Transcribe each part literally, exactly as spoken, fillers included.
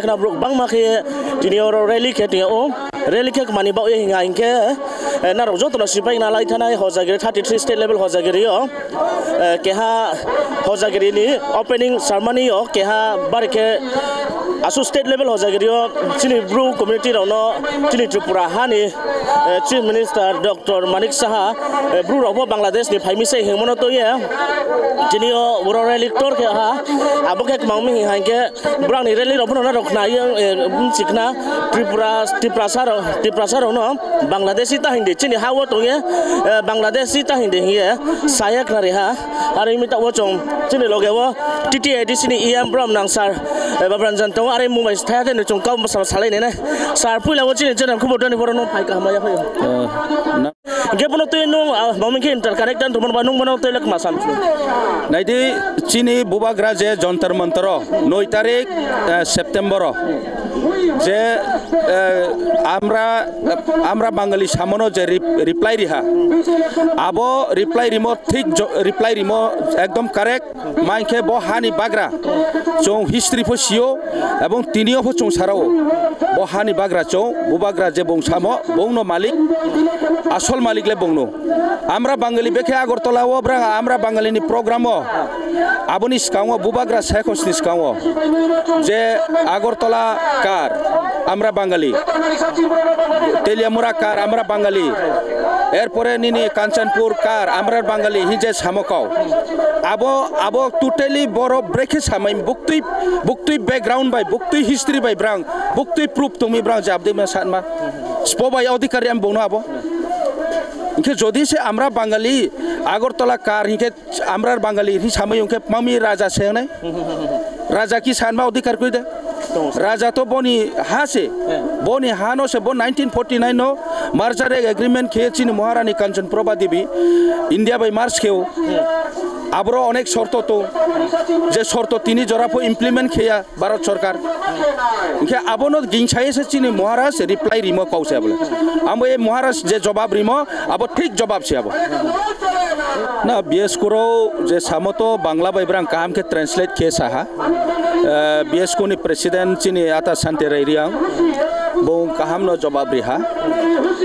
Khna brouh bangma khe tini oro rally khe tong ou. Rally khe kmani baoh ye hing ha hing khe, eh, nrao joto no sipai khna lai thanai Hojagiri thirty three state level Hojagiri yo, eh, keha Hojagiri ni opening ceremony yo keha bari khe asuh state level Hojagiri yo chini Bru community rao no chini Tripura ha ni, eh, Chief Minister Doctor Manik Saha, eh, Bru rao pho Bangladesh ni phai mi se hingmo no tui ye. Tini yo oro rally ktor khe ha, abo khe kmang mi hing ha hing khe, brang ni rally rao pho no nrao khna ye, eh, bchi khna Tripura, Tiprasa rao, Tiprasa rao no Bangladeshi ta hing di, chini ha wo tong ye, eh, Bangladeshi ta hing di hing ye, sa ye khna ri ha. Are mi taoh wo chung, chini loge wo, T T A D C ni E M Brom nang sir, eh, Babranjan tong ou, are mung bai thai ha de no chung kau sa-, salai nai nai. Sir, poila wo chini channel khubor dani poro no phai kaham ya phai. Eh, na- Hing khe bono tui nung, ah, mami khe interconnect tongmo ba nung bono tui le kma sam. Nai di, chini bubagra je Jantar Mantar o, noi tarik, eh, September o. Je, eh, আমরা, আমরা বাঙালি samo no je rep-, reply ri ha. Abo reply rimo thik jo-, reply rimo ekdom correct. Maing khe bo ha ni bagra chung history pho si ou, ebong tini yo pho chung sa rao ou. Bo ha ni bagra chung, bubagra je bung samo, bung no malik, asol malik le bung no. আমরা বাঙালি bekhe Agartala wo brang আমরা বাঙালি ni program o, abo ni skang wo bubagra Shekhos ni skang wo je Agartala kar আমরা বাঙালি, Teliamura kar আমরা বাঙালি, er pore nini Kanchanpur kar আমরা বাঙালি hing je samo kau. Abo, abo totally boro brekhe samai buktui, buktui background bai, buktui history bai brang, buktui proof tong mi brang jab de ma sanma. Spo bai odhikar ri am bung no abo. Hing khe jodi se আমরা বাঙালি, Agartala kar hing khe আমরা বাঙালি hing samai ong khe mami raja se nai. Raja ki sanma odhikar kroi de. Raja to boni ha se. Boni ha no se bo nineteen forty nine no merger agreement khe chini Maharani Kanchan Prabha Devi India bai merge khe ou. Aboro onek sorto tong. Je sorto tini jora pho implement khe ya Bharat Sorkar. Hing khe abo no gingsa ye se chini Maharaj reply rimo kau se abo le. Abo e Maharaj je jobab rimo, abo thik jobab se abo. Na B S Kuro je samo to Bangla bai brang kaham khe translate khe sa ha. Eh, B S Kuro ni president chini Ata Santi Rai Reang, bung kaham no jobab ri ha.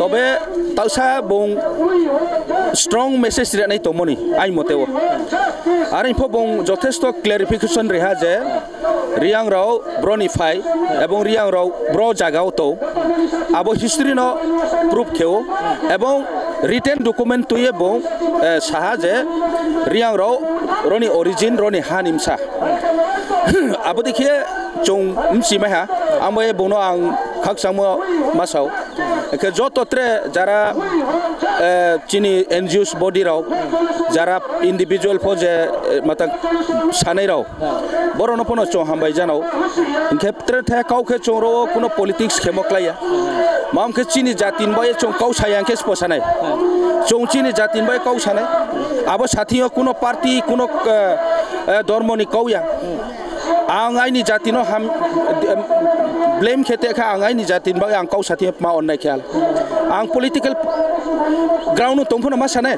Tobe taohsa bung strong message ri nai tongmo ni, aini mote wo. Are pho bung jothesto clarification ri ha je, Reang rao bro ni phai, ebong Reang rao bro zaga wo tong, abo history no proof khe ou, ebong written document tui ye bung, eh, sa ha je, Reang rao ro ni origin, ro ni ha ni bsa. Abo dei khe chung bchi mai ha, abo ye bung no ang khakchangmo ma sa ou. Khe joto tre jara, eh, chini N G Os body rao, jara individual pho je, eh, mata sanai rao, boro no pho no chung hambai jana ou. Hing khe tre the kau khe chung ro wo kuno politics khemo klái ya. Mam khe chini jati ni baoh ye chung kau sa ya hing khe sbo sa nai. Chung chini jati ni baoh ye kau sa nai. Abo sathing yo kuno party, kuno, eh, eh, dormo ni kau ya. Ang aini jati no ham, em, blame khe te kha ang aini jati ni baoh ye ang kau sathing yo ma onnai khe al. Ang political ground no tong pho no ma sa nai.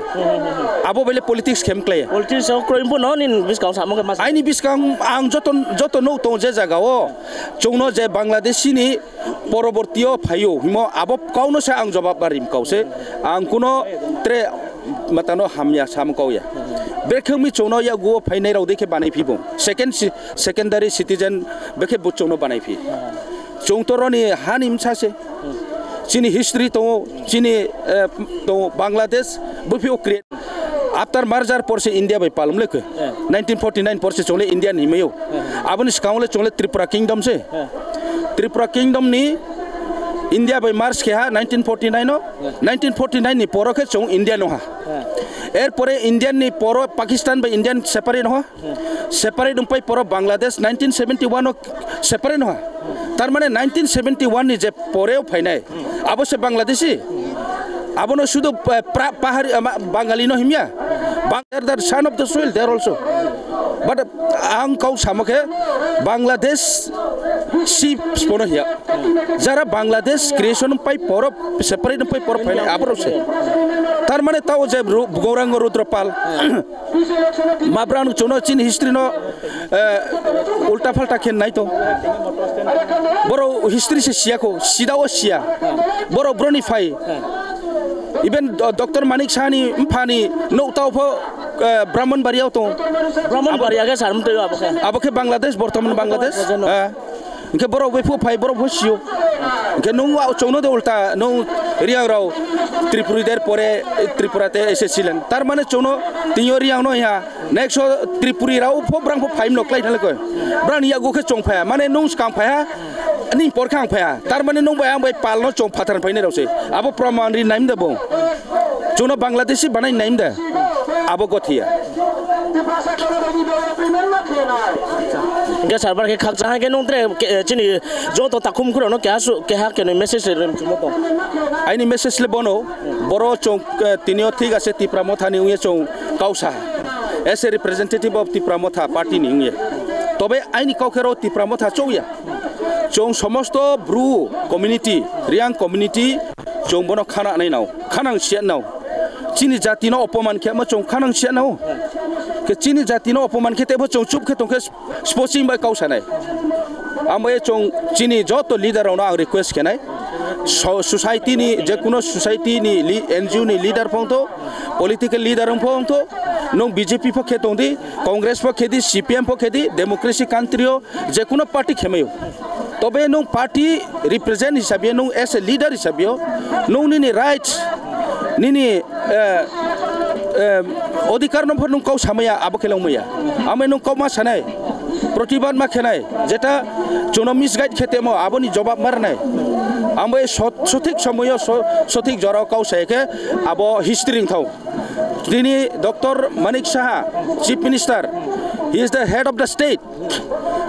Abo bai le politics khem klái ya. Politics o kroi pho no nini buskang samo khe ma sa. Aini buskang ang joto, joto nouh tong je zaga wo. Chung no je Bangladeshi ni poroborti yo phai ou himo abo kau no se ang jobab ba rim kau se. Ang kuno tre mata no hamya sam kau ya. Brekhe mi chung no yakgu wo phainai rao dei khe banai phi bung. Second ci-, secondary citizen bekhe bo chung no banai phi. Chung to ro ni ha ni bsa se. Chini history tong ou, chini, eh, tong ou, Bangladesh, buphi o create. After merger por se India bai palm le khe. Nineteen forty nine por se chung le Indian himai ou. Abo ni skang le chung le Tripura Kingdom se. Tripura Kingdom ni India bai merge khe ha nineteen forty nine no. Nineteen forty nine ni poro khe chung Indian no ha. Er pore Indian ni poro Pakistan bai Indian separate no ha. Separate ongpai poro Bangladesh nineteen seventy one no separate no ha. Tar mane nineteen seventy one ni je pore o phainai, abo se Bangladeshi. Abo no sudu, eh, pra-, pahari, eh, ma-, Bangali no himya. Bang-, they are the son of the soil, they are also. But, uh, ang kau samo khe Bangladeshi sbo no hiya. Jara Bangladesh creation pai poro, separate pai poro phainai, abo rao se. Mane tao je Ru-, Gaurang Rudra Pal. Ma brang chung no chini history no, eh, ulta phalta khe nai tong. Boro history se siya kho, sida wo siya. Boro bro ni phai. Even do-, Doctor Manik Saha ni mpha ni nouh tao pho, eh, Brahmanbaria wo tong. Brahmanbaria khe sar mtoi abo khe? Abo khe Bangladesh, bortoman Bangladesh. Bangladesh, no. Eh. Hing khe borok bai phuh phai, borok pho si ou. Hing khe nung wa chung no de ulta, nung Reang rao Tripuri der pore, eh, Tripura te ese silen. Tar mane chung no tini yo Reang no ya. Next wo Tripuri rao pho brang pho phai mno klái thang le koi. Brang ni yakgu khe chung phai ha. Mane nung skang phai ha, ni por khe ang phai ha. Tar mane nung bai ang bai pal no chung phathar phai nai rao se. Abo proman ri nai mde bung. Chung no Bangladeshi banai nai mde. Abo gothe ya. Hing khe sar bar khe khakchang ha khe nung tre ke-, chini joto takhum khurao no keha su-, keha kenoi message le rem chumo tong. Aini message le bono, boro chung, eh, tini yo thik ase Tipra Motha ni ong ye chung kau sa. As a representative of Tipra Motha party ni ong ye. Tobe aini kau khe ro Tipra Motha chouh ya. Chung somosto Bru community, Reang community, chung bono khana nai nao, khanang siya nao. Chini jati no opoman khe mo chung khanang siya nao. Khe chini jati no opoman khe tebo chung chup khe tong khe sp-, sposing bai kau sa nai. Amo ye chung chini joto leader rao no ang request khe nai. So-, society ni, je kuno society ni li-, N G O ni leader pho ong tho, political leader ong pho ong tho, nung B J P pho khe tong di, Congress pho khe di, C P M pho khe di, democracy country yo je kuno party khe mai ou. Tobe nung party represent hisab ye, nung as a leader hisab yo, nung nini rights, nini, eh, eh, odhikar no pho nung kau samai ya, abo khe longmai ya. Amo nung kau ma sa nai, protibad ma khe nai, jeta chung no misguide khe temo, abo ni jobab ma ri nai. Amo ye sot-, sothik somoy yo, so-, sothik jora wo kau sa ye khe, abo history ong thao. Tini Doctor Manik Saha, Chief Minister, he is the head of the state.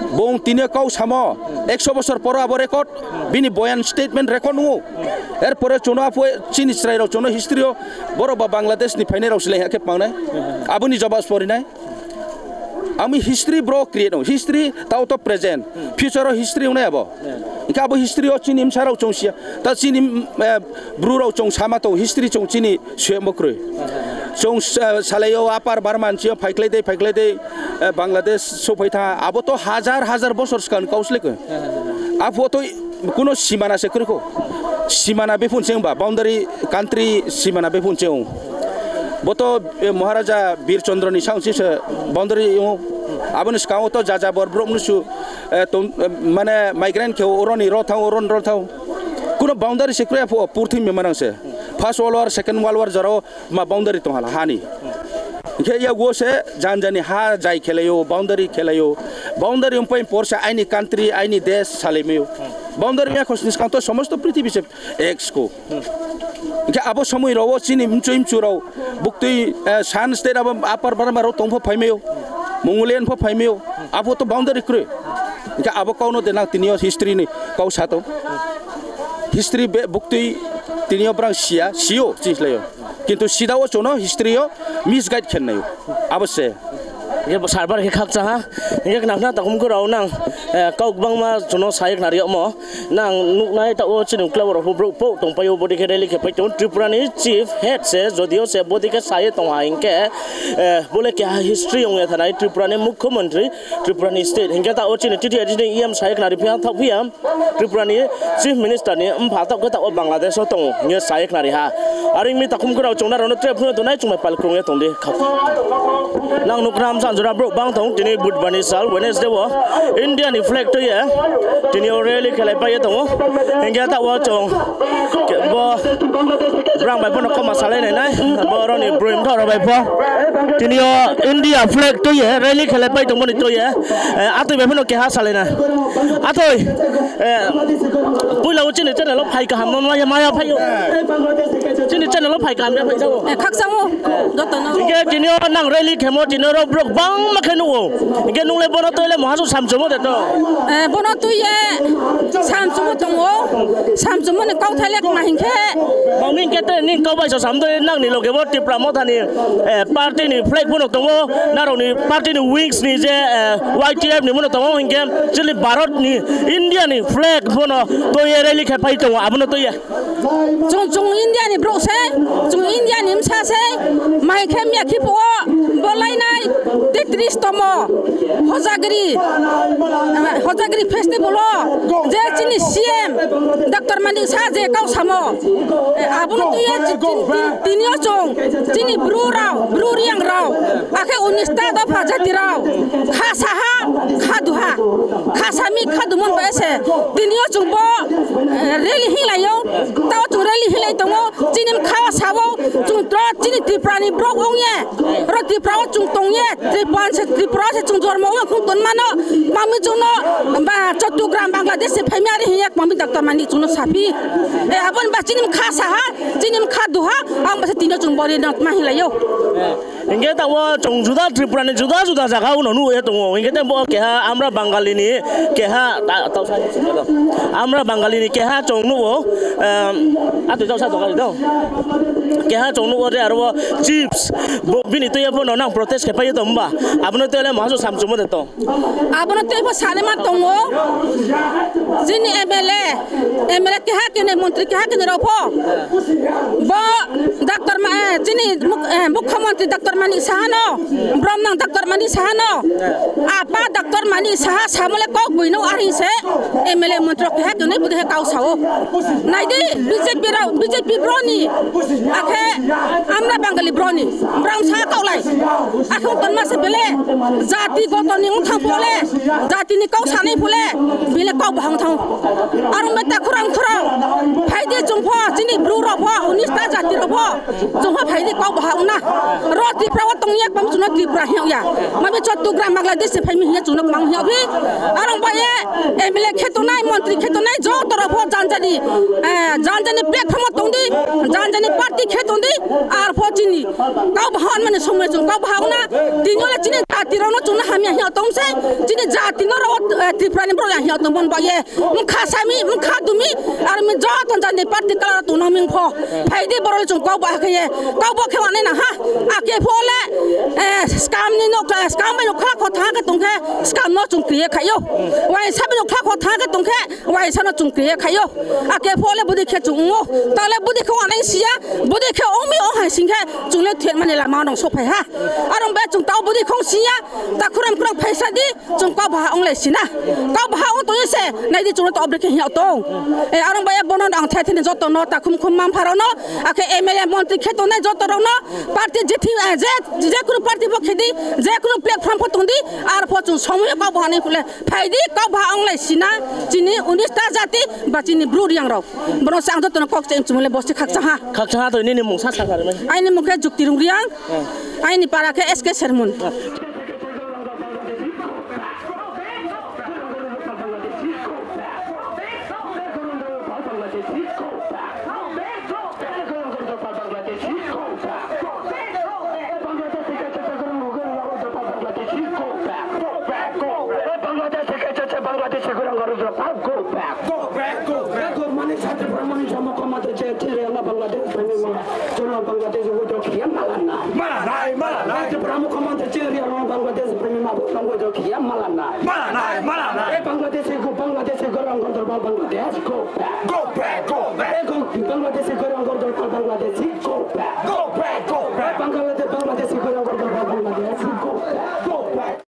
Bung tini yo kau samo, ekso bosor poro abo record, bini boyan statement record nung ou. Er pore chung no aphuh chini chrai rao chung no history yo, borok ba Bangladesh ni phainai rao se le ha khe pangnai. Abo ni jobab spori nai. Ami history bro create ong, history tao to present, future wo history ong nai abo. Hing khe abo history yo chini bsa rao chung siya. Ta chini, eh, Bru rao chung sama tong, history chung chini suyamo kroi. Chung, eh, salai yo Upper Burma ni sing yo phaikhlai dei, phaikhlai dei, eh, Bangladesh souhphai tha. Abo to hazar hazar bosor skang ni kau sle khe. Aphuh to kuno simana se kroi kho. Simana bephun cheng ba, boundary country simana bephun cheng. Bo to, eh, Maharaja Bir Chandra ni saong si se boundary ong. Abo ni skang wo to Jajabor brouh mnusu, eh, tong, eh, mane migrant khe oro ni ro thang, oro ni ro thang. Kuno boundary se kroi aphuh o purthimbi manang se. First World War, Second World War jora wo ma boundary tong hala ha ni. Hing khe yago se janja ni ha jai khelai ou, boundary khelai ou. Boundary ongpai por se aini country, aini desh salai mai ou. Boundary ya khosni skang to somosto prithibi se X ko. Hing khe abo somoi rao wo chini mchoi mchu rao buktui, eh, Shan state abo Upper Burma rao tong pho phai mai ou, Mongolian pho phai mai ou, abo to boundary kroi. Hing khe abo kau no de nang tini yo history ni kau sa tong. History be buktui tini yo brang siya, si ou, chini slái yo. Kintu sida wo chung no history yo misguide khe nai ou. Abo se. Hing khe bo sar bar khe khakchang ha. Hing khe khna khna takhum khurao nang, eh, kau gbangma chung no sa ye khnari yagmo. Nang nuhnai taoh wo chini uklau rao pho brouh pho tongpai ou, bodei khe rally khe pai tong ou. Tripura ni chief head se, jodi yo se bodei khe sa ye tong ha hing khe, eh, bo le keha history ong ye thanai, Tripura ni mukhyamantri, Tripura ni state. Hing khe taoh wo chini T T A D ni E M sa ye khnari phi ha, thaoh phi ha. Tripura ni Chief Minister ni mpha taoh khe taoh wo Bangladesh wo tong ou hing ye sa ye khnari ha. Are ong mi takhum khurao chung nrao no tre phnuh ye tongnai, chung bai pal krung ye tong di. Nang nuh khna msa jora brouh bang tong ou, tini Budhbar ni sal, Wednesday wo India ni flag tui ye tini yo rally khelai pai ye tong ou. Hing khe taoh wo chung bo brang bai pho no kauma salai nai nai, bo rao ni broi mthoh rao bai pho. Tini yo India flag tui ye rally khelai pai tongmo ni tui ye, eh, atoi bai pho no keha salai na. Atoi, eh, poila wo chini channel wo phai kaham no maya, maya phai ou. Chini channel wo phai kaham ya phai jao. Eh, khakchang ou, joto no. Hing khe tini yo nang rally khemo, tini yo rao brouh bangma khe nuh ou. Hing khe nung le bono tui le maha suh samchumo de to. Eh, bono tui ye, Samchungmo tong ou, samchungmo ni kauthai le kma hing khe. Mami hing khe te nini kau bai so sam doi nang ni loge bo Tipra Motha ni, eh, party ni flag pho no tong ou, nrao ni party ni wings ni je, eh, Y T F ni pho no tong ou hing khe, chini Bharat ni, India ni flag pho no tui ye rally khe phai tong ou, abo no tui ye. Chung, chung India ni brouh sei, chung India ni bsa sei, mai khe miya khe phuh wo, bo lainai, tetris tomo, Hojagiri, eh, Hojagiri festival wo, je chini C M, Doctor Manik Saha je kau samo, eh, abo no tui ye chi-, chi-, chi-, tini yo chung, chini Bru rao, Bru Reang rao, akhe unis ta dopha jati rao, kha saha, kha duha, kha sami, kha dumon bai se, tini yo chung bo, eh, rally hinglai ou, tao chung rally hinglai tong ou, chini bkha wo sa ou, chung tro chini Tripura ni brouh ong ye, ro Tripura wo chung tong ye, Tripura se, Tripura se chung jormo ong ye khong tongma no, mami chung no, ba, Chottogram Bangladesh se phaimi ari hing ye mami Doctor Manik chung no saphi. Eh, abo ni ba chini bkha saha, chini bkha duha, ang ba se tini yo chung bo rally no tma hinglai ou. Hing khe taoh wo chung juda Tripura ni juda juda zaga wo no nuh ye tong ou. Hing khe taoh bo keha Amra Bangali ni keha, ta-, taoh sa, Amra Bangali ni keha chung nuh ou. Em, atoi taoh sa tong kha di tong. Keha chung nuh ou je aro wo chips, bo, bini tui ye pho no nang protest khe phai ye tong ba. Abo no tui le maha so samchungmo de tong. Abo no tei pho sanaima tong ou. Chini M L A, M L A keha keni, montri keha keni rao pho. Bo Doctor Ma-, eh, chini muk-, eh, Mukhyamantri Doctor Manik Saha no, bromnang Doctor Manik Saha no, apa Doctor Manik Saha samo le kau boi no aring se, M L A montri rao keha keni bodei khe kau sa ou. Nai di, B J P rao, B J P brouh ni, akhe Amra Bangali brouh ni, brao sa kaulai. Akhe ong tongma se bele, jati goto ni ong thang pho le, jati ni kau sanai pho le, bele kau bahang thang. Aro meta khorang khorang, phai di chung pho, chini Bru rao pho, unis ta jati rao pho, chung pho phai di kau bahang na. Ro Tripura wo tong ye, pam chung no Tripura hing ya. Mami Chottogram Bangladesh se phaimi hing ye chung no kmang hing ya phi. Aro ba ye, M L A khe tongnai, montri khe tongnai, joto rao pho janja ni, eh, janja ni platform wo tong di, janja ni party khe tong di, ar pho chini kau bahang mani somoi chung kau bahang na, tini yo le chini jati rao no chung no hamya hing ya tong se, chini jati no rao, eh, Tripura ni brouh ya hing ya tong bon ba ye, bkha sami, bkha dumi, ar mi joto janja ni party kala rao tong no ming pho, phai di boro le chung kau bahang khe ye, kau bo khe wanai na ha, ake pho le, eh, scam ni no, scam bai no khla kho tha khe tong khe, scam no chung kri ye khai ou, waisa bai no khla kho tha khe tong khe, waisa no chung kri ye khai ou. Ake pho le bodei khe chung ong ou. Tao le bodei khe wanai si ya, bodei khe ong mi ong hai sing khe chung le thoi mani lama no souhphai ha. Aro ba chung tao bodei khe ong si ya, ta khorang khorang phaisa di, chung kau bahang onglai si na. Kau bahang ong tong ye se, nai di chung no tao bre khe hing ya tong. Eh, aro ba ye bo no ang the the ni joto no, takhum khum mma-mpha rao no, akhe M L A montri khe tongnai joto rao no, party je thi, eh, je, je kunu party pho khe di, je kunu platform pho tong di, ar pho chung somoi yo kau bahang nai phuh le, phai di, kau bahang onglai si na, chini unis ta jati, ba chini Bru Reang rao. Bono se ang joto no kau kchai mchumo le bo se khakchang ha. Khakchang ha to nini mung sa sa kha ri mai. Aini mung khe Jukti Rung Reang. Aini para khe S K Sermon. Go back, go back. Bangladesh, Bangladesh, Bangladesh, go back. Go back, go back. Bangladesh, Bangladesh, Bangladesh, go back. Go back.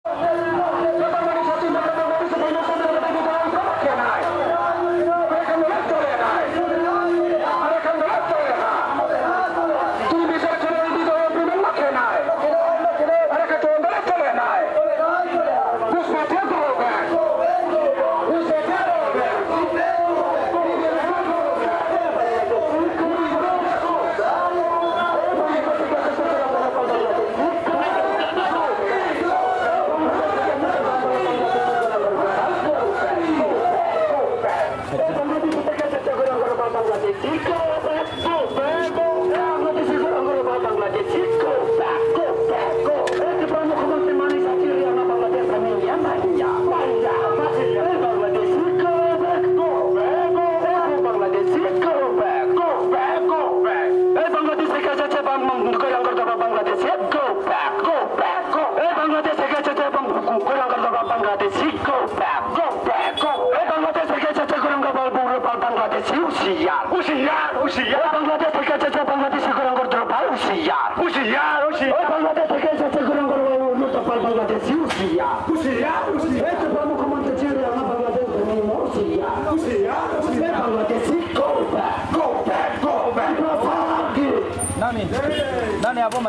Husiar, husiar, husiar. Bangladesh theke je je Bangladeshi gorong gor drop bai husiar. Husiar, husiar. Bangladesh theke je je gorong gor bai, Murtad Pal Bangladeshi husiar. Husiar, husiar. Tripura mukhyamantri Jiaur Rahman Bangladesh bini husiar. Husiar, husiar. Bangladeshi go back, go back, go back. Tripura sagi. Nani, nani abo ma